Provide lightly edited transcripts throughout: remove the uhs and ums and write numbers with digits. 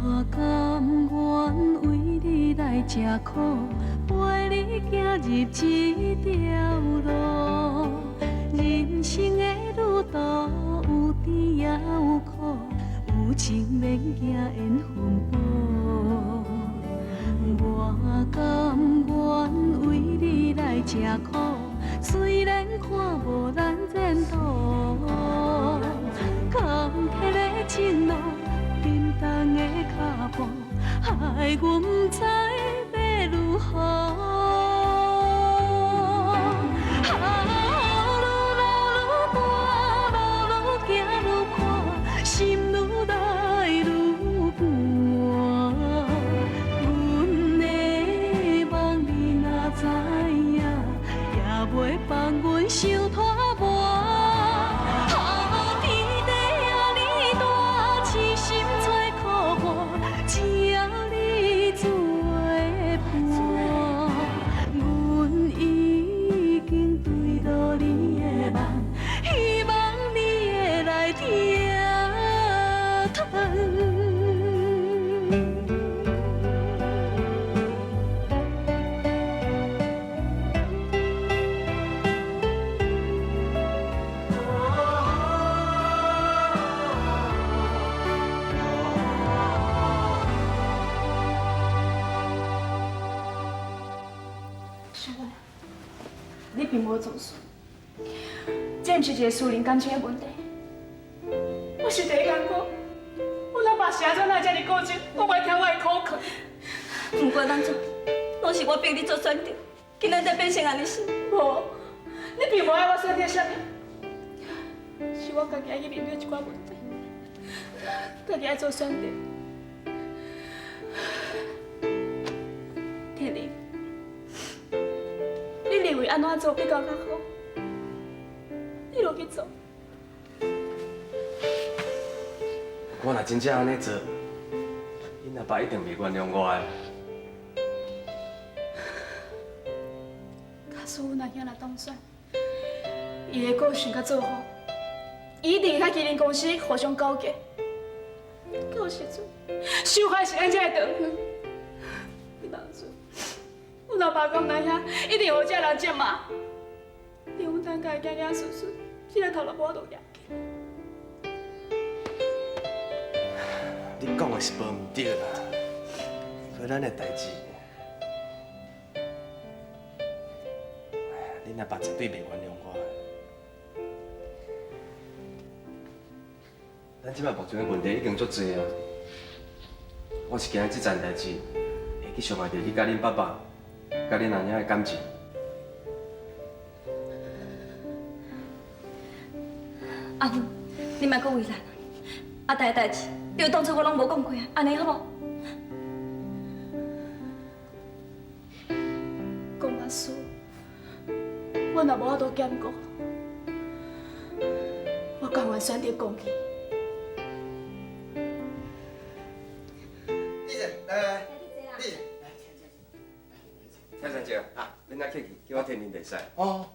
我甘願為你來吃苦，陪你行入這條路。人生的旅途有甜也有苦，有情免驚緣分薄。我甘願為你來吃苦，雖然看無咱前途，坎坷的情路，沉重的腳步，害阮不知欲如何。啊，雨愈落愈大，路愈行愈寬，心愈來愈寒。阮的夢你若知影，也袂放阮傷拖磨。啊，天地遐爾大，痴心找苦伴，只要你做伴，阮已經對落你的夢，希望你會來疼疼。小文，你並無做事，這毋是一個私人感情的問題。我是第一感覺，阮阿爸是按怎會這麼固執，我袂聽我的苦勸。不管按怎，攏是我逼你做選擇，今仔才變成按呢是。無，你並無愛我選擇啥物，是我家己愛去面對一寡問題，家己愛做選擇。天靈，你認為按怎做比較較好？你就去做。我若真正按呢做，恁阿爸一定袂原諒我的。假使阮阿兄若當選，伊的個性佮作風，伊一定會佮麒麟公司互相勾結。到時陣，受害是咱這个長遠。你當初，阮阿爸佮阮阿兄一定予這人責罵，連阮等家的囝囝孫孫，這个頭路無法度舉起。你講的是無毋對啦，可咱的代誌，恁阿爸絕對袂原諒我的。咱這擺目前的問題已經足濟啊，我是驚這層代誌會去傷害著你佮恁爸爸、佮恁阿娘的感情。阿芬，你莫閣為難阿大的代誌，你就當作我攏無講過啊，按呢好無？講假使，我若無法度兼顧，我甘願選擇放棄。李姐，來來來，李姐，蔡小姐啊，恁遐客氣，叫我天靈就會使。哦，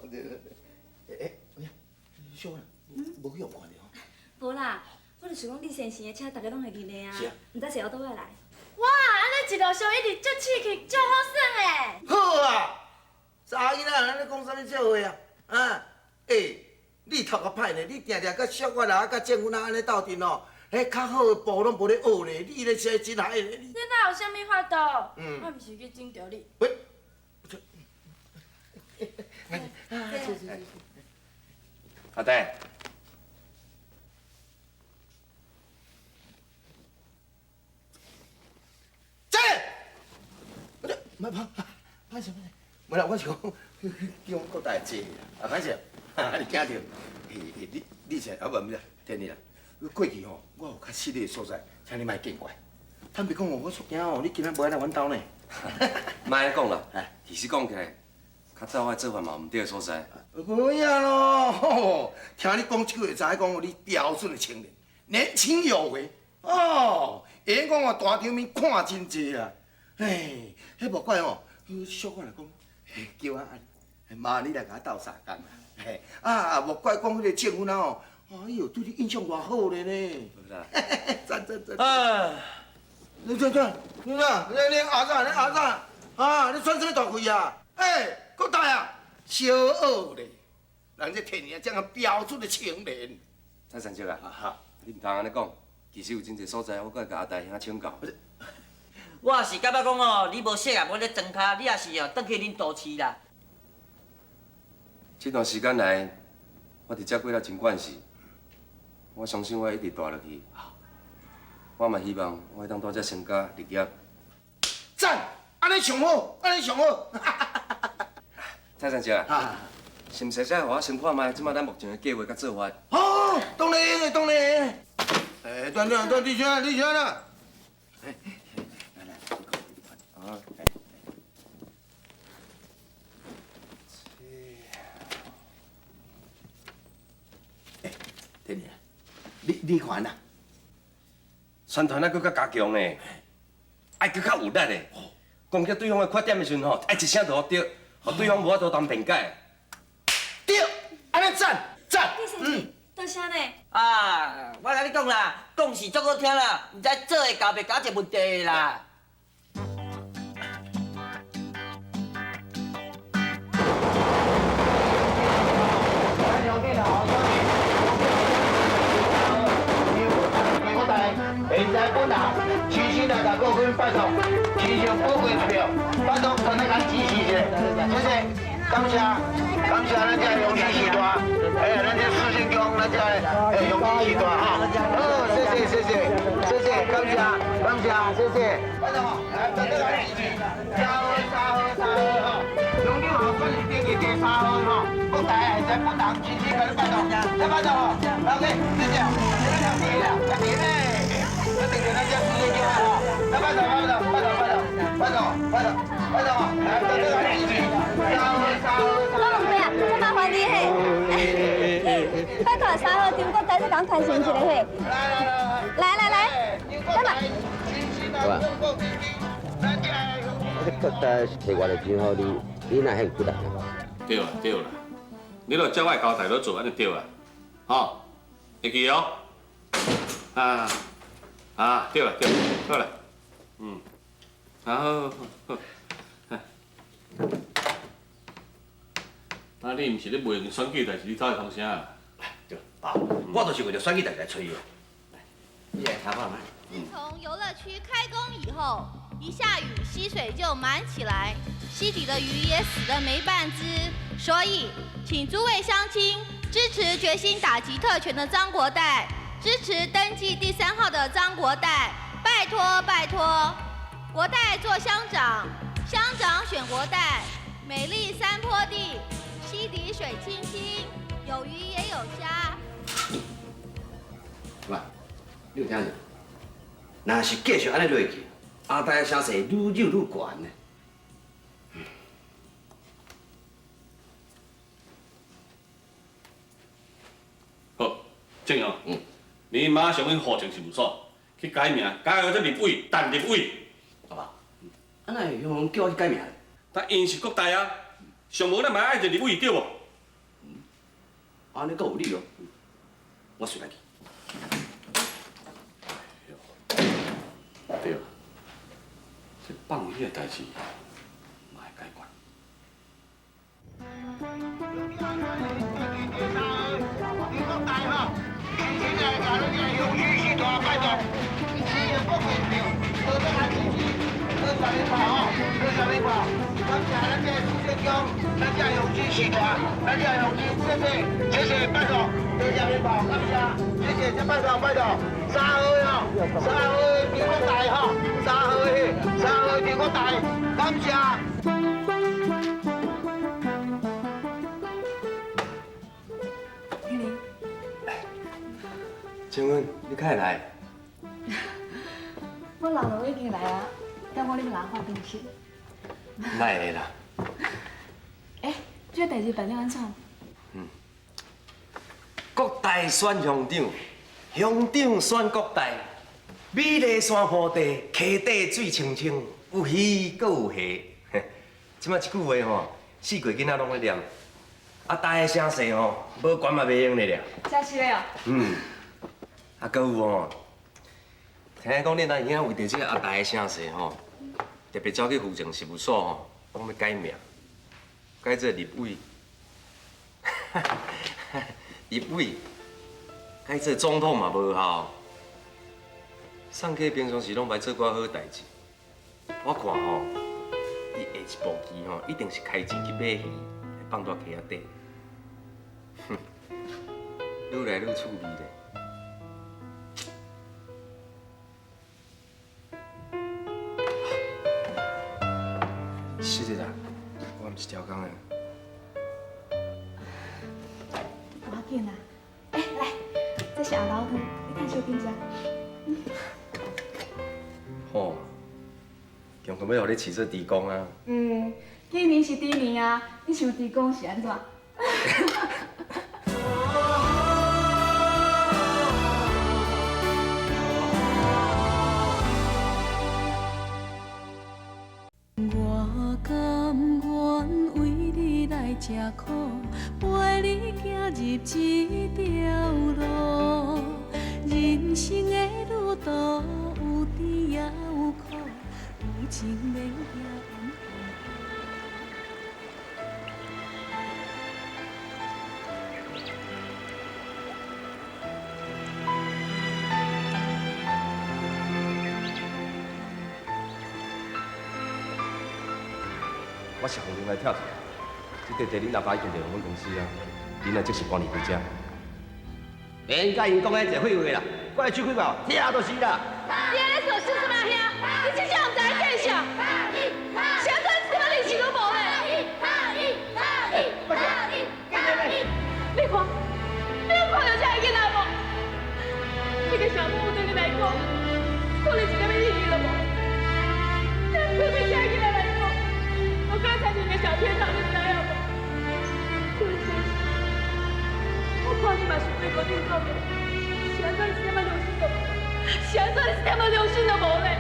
對對對，欸，欸，小婉，無去予看著吼？無啦，我就想講你先生的車，逐家攏會認的啊，毋知是佗佗來。哇，按呢一路上一直足刺激，足好耍的。好啊，查囡仔按呢講啥物笑話啊？啊，欸，你頭殼歹呢，你定定佮小我啦，佮政府那按呢鬥陣哦，彼較好的步攏無咧學呢，你咧是真害咧。你哪有啥物法度？我毋是去整著你。喂，阿弟。這，我這，莫拍，拍啥物？無啦，我是講叫阮郭大坐啦，啊，歹勢，你驚著，你你是啊無毋是，天理啦，過去吼，我有較失禮的所在，請你莫見怪。坦白講哦，我足驚哦，你今仔無愛來阮兜呢。莫按呢講啦，其實講起來，較早我的做法嘛有毋對的所在。無影咯，聽你講這句話，知影講你標準的青年，年輕有為哦。會用講哦，大場面看真濟啦。嘿，彼無怪吼，小可來講，叫我按，媽你來共我鬥相共啦。嘿，啊，無怪講彼個政府啊吼，哎喲，對你印象偌好咧呢。啦。讚讚讚。啊，你这这，你哪？你阿啥？你阿啥？啊！你喘啥物大气啊？欸，国大啊，小学咧，人这天年这样标准的青年。蔡三叔啊，你毋通按呢讲，其实有真济所在，我阁会共阿大兄请教。我也是感觉讲哦，你无说啊，无咧装跤，你也是哦，转去恁都市啦。这段时间来，我伫遮过了真惯势，我相信我一直蹛落去。我嘛希望我会当蹛遮成家立业。赞，按呢上好，按呢上好。蔡先生啊，是毋是会使予我先看觅这摆咱目前的计划佮做法？好，当然，当然。哎，等等等，你先，你先啦。来来，啊。哎，天年，你看呐，宣传啊，阁较加强呢，爱阁较有力的，攻击对方的缺点的时阵吼，爱一声就予著，予对方无法度当辩解。对，按呢赞赞。嗯，多谢呢。啊，我共你讲啦，讲是足好听啦，毋知做会到袂到一个问题啦。现在本人亲身来甲各位拜托，亲身宝贵一票，拜托大家支持一下，谢谢，感谢，感谢咱这乡亲时代，哎，咱这四星宫，咱这乡亲时代哈，好，谢谢谢谢谢谢，感谢感谢谢谢，拜托，来大家来支持，三号三号三号哈，乡长候选人登记第三号哈，国大现在本人亲身共你拜托，来拜托吼，OK，谢谢，谢谢啦，谢谢咧。咱定定咱这四星宫哈，来拜托拜托拜托拜托拜托拜托拜托，来大家来支持，三号三号。老龙哥啊，真麻烦你嘿，拜托三号张国大再共传承一下嘿。来来来，来嘛。好吧。这国大是提偌济钱予你，你哪会骨力啊？对啦对啦，你若照我交代落做，按呢对啦，吼，会记哦。啊啊，对啦对啦，好啦，嗯，啊好好。啊！你毋是咧卖选举代志，你走来创啥啊？对，爸，我就是为著选举代志来揣伊的。来，你来听看觅。自从游乐区开工以后，一下雨溪水就满起来，溪底的鱼也死得没半只。所以，请诸位乡亲支持决心打击特权的张国代，支持登记第3号的张国代，拜托拜托！国代做乡长，乡长选国代，美丽山坡地。溪底水清清，有鱼也有虾。喂，你有听著？若是继续按呢落去，阿呆的声势愈扭愈悬呢。好，正阳，你马上去户政事务所去改名，改做立伟，陈立伟。阿爸，啊哪会乡叫我去改名？但𪜶是国代啊。上无咱嘛爱一个立委对无？按呢阁有理哦，我随来去。对，这放鱼的代志嘛会解决。咱这乡亲，谢谢，谢谢，拜托，多谢领导，感谢，谢谢，这拜托拜托，3号哦，3号张国大吼，3号的，3号张国大，感谢。天林，请问你敢会来？我老了已经来啊，等我你们人看电视。哪会啦？欸，这个代志办了按怎？国大选乡长，乡长选国大，美丽山坡地，溪底水清清，有鱼阁有虾。这摆这句话吼，四岁囡仔拢咧念，啊，大的声势吼，无悬嘛袂用的了。真是的哦。嗯，啊，阁有吼，听讲恁阿兄为著这个阿大的声势吼，特别走去户政事务所吼，讲欲改名，改做立委，立委，改做总统嘛无效。送客平常时拢袂做寡好代志，我看吼，伊下一步棋吼，一定是开钱去买鱼，放大溪仔底。哼，愈来愈趣味咧。是的啦，我毋是超工的。无要紧啦，欸，来，这是红豆汤，你趁小紧食。吼，强强欲予你饲做猪公啊？嗯，今年是猪年啊，你想猪公是按怎？我甘愿为你来吃苦，陪你行入这条路。人生的旅途有甜也有苦，有情免惊。我是奉命来跳出来，这块地恁阿爸已经卖予阮公司啊，恁若即时搬离开遮。免佮𪜶讲遐济废话啦，我的手开吧，听就是啦。你按呢做啥物兄？你真正毋知影见识？啥阵一点仔利息都无咧？你看，你有看到这个囡仔无？这个小母对你来讲，可能一点仔意义都无。但对这个囡仔来讲，我刚才是一个小天堂，你知影无？我看你嘛是对我顶讲的，是按怎一点仔良心都无？是按怎一点仔良心都无咧？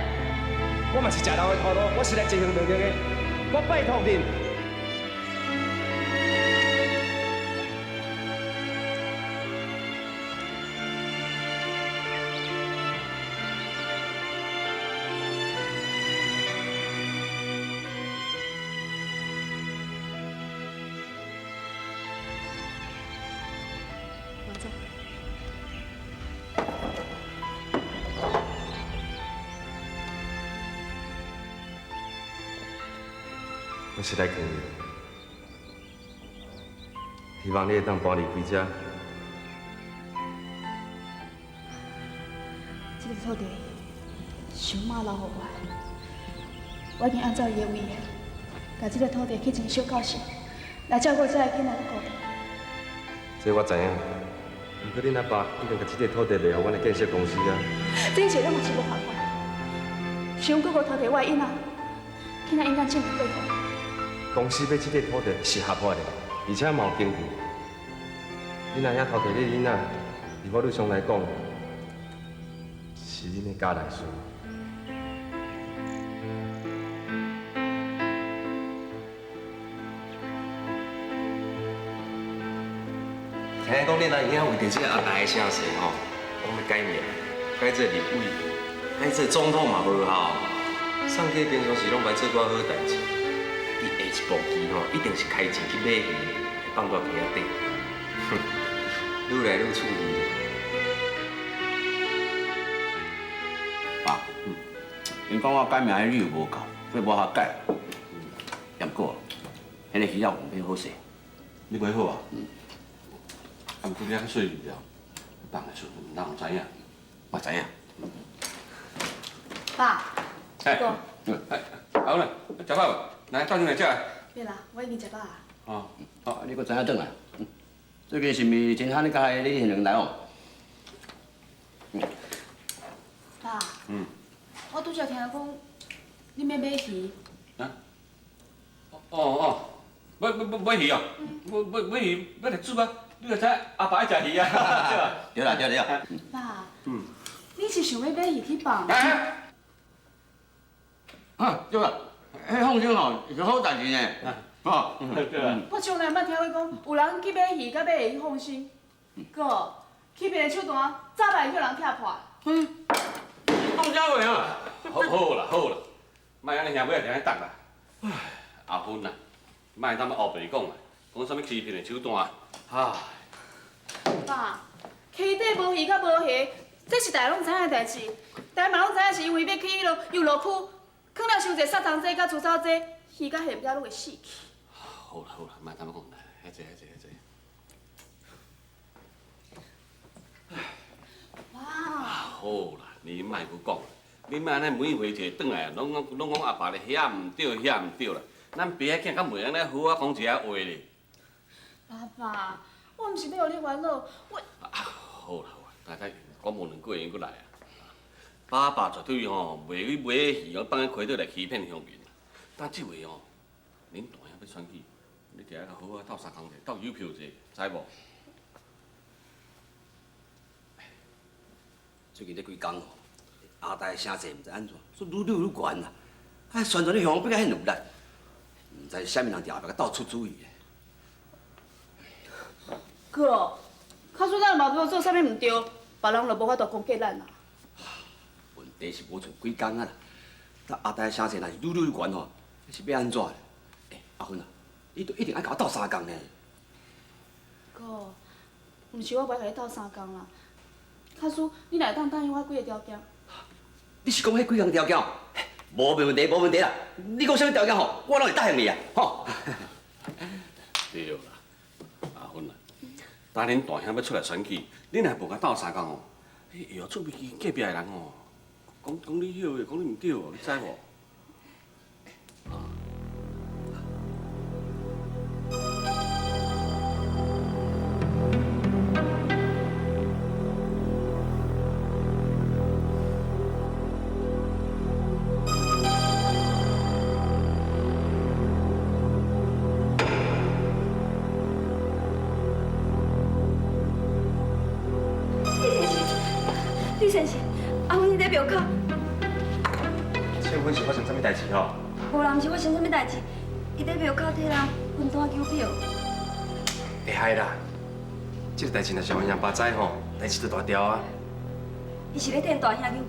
我嘛是食人的苦路，我是来执行命令的，我拜托恁。我是来劝你，希望你会当搬离开遮。这个土地是阮妈留予我的，我已经按照伊的遗愿，共这个土地去一个小教室，来照顾这个囡仔的孤独。这我知影，毋过恁阿爸已经共这块土地卖予阮的建设公司啊。这一切拢嘛是无合法，是阮哥哥偷摕我的囡仔，囡仔应该证明过户。公司买这块土地是合法的，而且嘛有根据。恁阿兄偷摕你囡仔，伫法律上来讲，是恁的家内事。听讲恁阿兄为著这个阿大的声势吼，讲欲改名，改做立委，改做总统嘛无效。送客平常时拢袂做寡好代志。伊下一步棋吼，一定是开钱去买鱼，放大溪仔底。哼，愈来愈趣味。爸，𪜶讲我改名的理由无够，所以无法改。也毋过，彼个鱼仔有买好势。你买好啊？嗯。啊，毋过你较细腻了，放的时阵毋通知影。我知影。爸，哥。哎，好啦，食饱无？来，斗阵来食。免啦，我已经食饱啊。哦，好，你阁知影转来？最近是毋是真罕你佮你现两来哦？爸。嗯。我拄才听讲，你欲买鱼。啊？哦哦，买鱼哦？买鱼欲来煮啊？你就知阿爸爱食鱼啊，对吧？对啦对啦。爸。嗯。你是想欲买鱼去放？啊，对啦。彼放生吼是好代志呢，哦，对啦。我从来毋捌听过讲有人去买鱼，佮买会去放生，阁去别个手段，早晚会予人拆破。嗯。講啥話啊？好，好啦，好啦，莫按呢兄尾仔定咧答啦。唉，阿芬啊，莫當烏白講啊，講啥物欺騙的手段，唉。爸，溪底無魚佮無蝦，這是大家攏知影的代誌。大家嘛攏知影是因為欲去彼落遊樂區，囥了傷濟殺蟲劑佮除草劑，魚佮蝦毋知攏會死去。好啦好啦，莫當講啦，遐濟遐濟遐濟。哇！好啦，你莫閣講，你莫按呢每回一个轉來，攏講攏講阿爸咧遐毋對遐毋對啦。咱爸仔囝敢袂用咧好好講一下話咧。爸爸，我毋是欲予你煩惱，我。好啦好啦，大家講無兩句會閣來啊。爸爸絕對吼袂去買魚，放佇溪底來欺騙鄉民。但這回吼，恁大兄欲選舉，你定愛好好鬥相共者，鬥郵票者，知無？最近這幾工吼，阿大聲勢毋知按怎，煞愈愈愈懸啦。啊，宣傳咧鄉變甲遐有力，毋知是啥物人佇後壁共鬥出主意。哥，假使咱嘛無做啥物毋對，別人就無法度攻擊咱啊。問題是無賰幾工啊啦，但阿大聲勢若是愈愈懸吼，是欲按怎？欸，阿芬啊，你都一定愛共我鬥相共呢。哥，毋是我無愛共你鬥相共啦。假使你若會當答應我幾個條件。你是講彼幾項條件？無問題，無問題啦。你講啥物條件吼，我攏會答應你啊，吼。對啦，阿芬啊，當恁大兄欲出來選舉，你若無共鬥相共吼，會予厝邊隔壁的人吼，講講你彼個，講你毋對哦，你知無？李先生，阿芬佇咧廟口。請問是發生啥物代誌吼？無啦，毋是發生啥物代誌，伊佇廟口替人分單郵票。會害啦，這個代誌若是予阮阿爸知吼，代誌就大條啊。伊是咧替𪜶大兄郵票。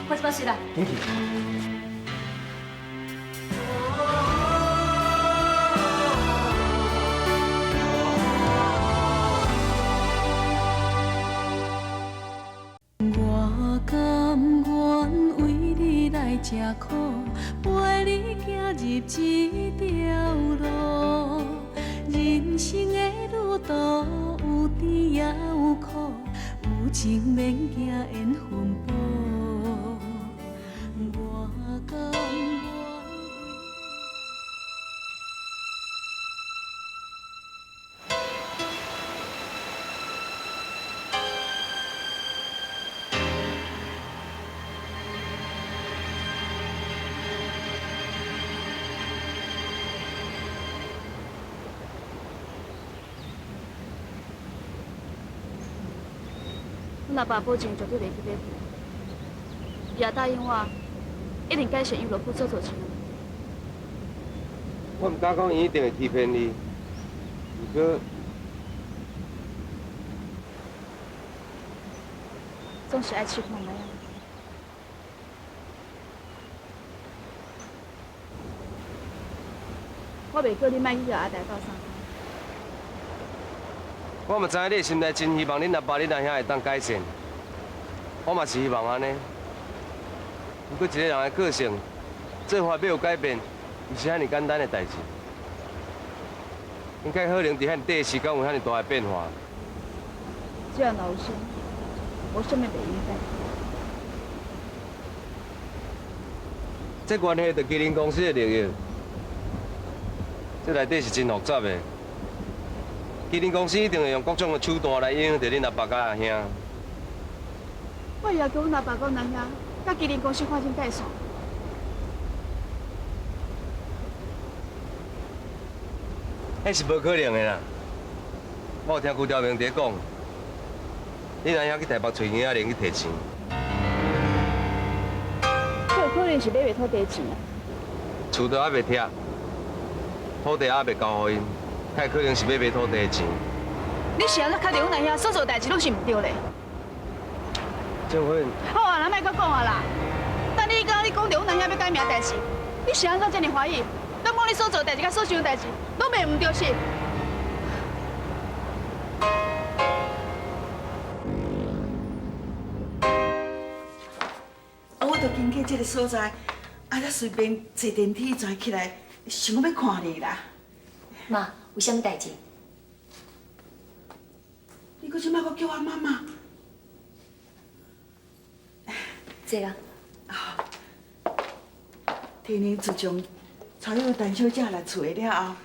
我這擺洗啦。緊去。我甘願為你來吃苦，陪你行入這條路。人生的旅途有甜也有苦，有情免驚緣分薄。我甘願。阮阿爸保證絕對袂去買票，伊也答應我，一定改善遊樂區所造成的。我毋敢講伊一定會欺騙你，毋過總是愛試看覓啊。我袂叫你莫去共阿大鬥相共。我嘛知影你的心內真希望恁阿爸、恁阿兄會當改善，我嘛是希望按呢。毋過一個人的個性、做法欲有改變，毋是遐爾簡單的代誌。應該可能佇遐爾短的時間有遐爾大的變化。只要若有心，無啥物袂用改。這關係著麒麟公司的利益，這內底是真複雜的。麒麟公司一定會用各種的手段來影響著恁阿爸佮阿兄。我會要求阮阿爸佮阮阿兄，佮麒麟公司劃清界線。彼是無可能的啦！我有聽邱兆明佇咧講，你若兄去台北揣囝仔玲去提錢。這有可能是買袂土地錢啊。厝都還袂拆，土地還袂交予𪜶，較可能是欲賣土地的錢。你是按怎確定阮阿兄所做代誌攏是毋對咧？鄭芬。好啊，咱莫閣講啊啦。等你講你講著阮阿兄欲改名代誌，你是按怎這麼懷疑？敢講你所做代誌佮所想的代誌攏袂毋對是？啊，我就經過這个所在，啊，才隨便坐電梯轉起來，想講欲看你啦。媽，有啥物代誌？你閣這擺閣叫我媽媽？坐啦。天寧自從娶彼个陳小姐來厝的了後，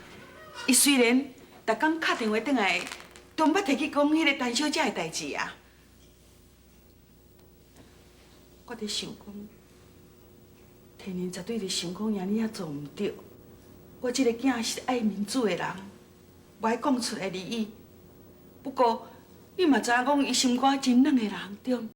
伊雖然逐工敲電話轉來，都毋捌提起講彼个陳小姐的代誌啊。我佇想講，天寧絕對是想講娘你遐做毋對。我這个囝是愛面子的人，無愛講出來離異。不過你嘛知影講，伊心肝真軟的人，對毋？